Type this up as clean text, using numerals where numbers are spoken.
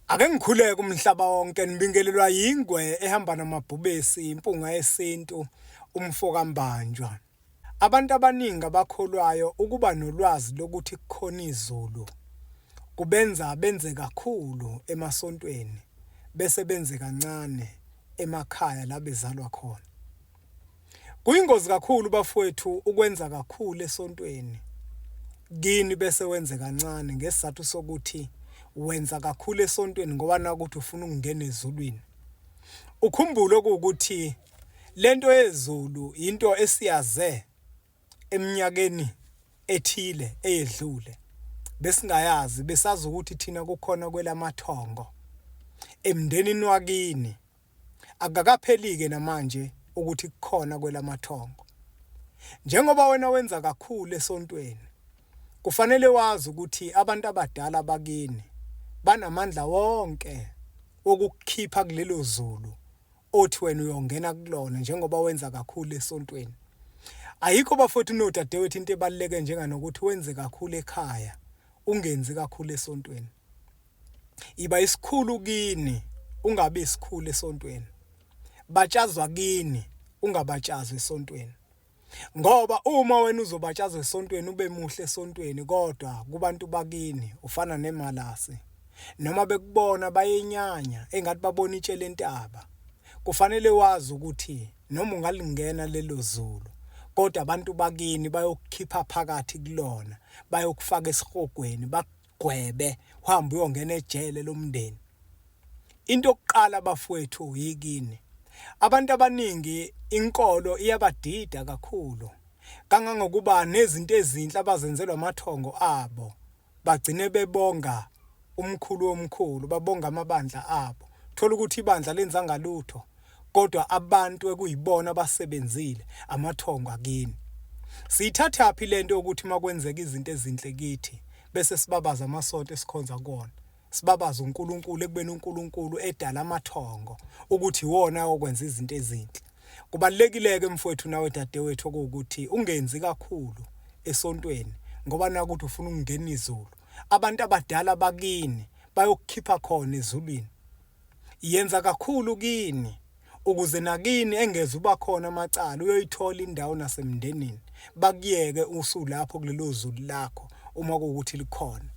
Ake ngikhuleke umhlaba wonke nibingelelwa yingwe ehamba namabhubesi impunga yesintu umfo kaMbanjwa. Abantu abaningi abakholwayo ukuba nolwazi lokuthi kukhona izulu kubenza benze kakhulu emasontweni bese benze kancane emakhaya la bezalwa khona. Kuyingozi kakhulu bafowethu ukwenza kakhulu esontweni kini bese wenze kancane ngesizathu sokuthi wenza kakhulu esontweni ngoba nakuthi ufuna ukungena ezulwini. Ukhumbule okuwukuthi lento yezulu into esiyaze eminyakeni ethile eyedlule besingayazi besazi ukuthi thina kukhona kwelamathongo emndenini wakini Akukakapheli-ke namanje ukuthi kukhona kwelamathongo. Njengoba wena wenza kakhulu esontweni, kufanele wazi ukuthi abantu abadala bakini banamandla wonke wokukukhipha kulelo zulu othi wena uyongena kulona njengoba wenza kakhulu esontweni. Ayikho bafowethu nodadewethu into ebaluleke njenganokuthi wenze kakhulu ekhaya, ungenzi kakhulu esontweni. Iba isikhulu kini ungabi isikhulu esontweni. Batshazwa kini ungabatshazwa esontweni. Ngoba uma wena uzobatshazwa esontweni ube muhle esontweni kodwa kubantu bakini ufana nemalasi. Noma bekubona bayenyanya engathi babona itshe lentaba. Kufanele wazi ukuthi noma ungalingena lelo zulu kodwa abantu bakini bayokukhipha phakathi kulona bayokufaka esihogweni gwebe uhambe uyongena ejele lomndeni. Into yokuqala bafowethu yikini. Abantu abaningi inkolo iyabadida kakhulu kangangokuba nezinto ezinhle abazenzelwa amathongo abo bagcine bebonga umkhulu womkhulu babonga amabandla abo. Thola ukuthi ibandla lenzanga lutho kodwa abantu ekuyibona abasebenzile amathongo akini. Siyithathaphi lento yokuthi makwenzeka izinto ezinhle kithi bese sibabaza amasonto esikhonza kuwona sibabaza uNkulunkulu ekubeni uNkulunkulu edala amathongo ukuthi iwona okwenza izinto ezinhle. Kubalulekile-ke mfowethu nawe dadewethu okuwukuthi ungenzi kakhulu esontweni ngoba nakuthi ufuna ukungena izulu. Abantu abadala bakini bayokukhipha khona ezulwini. Yenza kakhulu kini ukuze nakini engeze uba khona amacala uyoyithola indawo nasemndenini bakuyeke usulapho kulelo zulu lakho uma kuwukuthi likhona.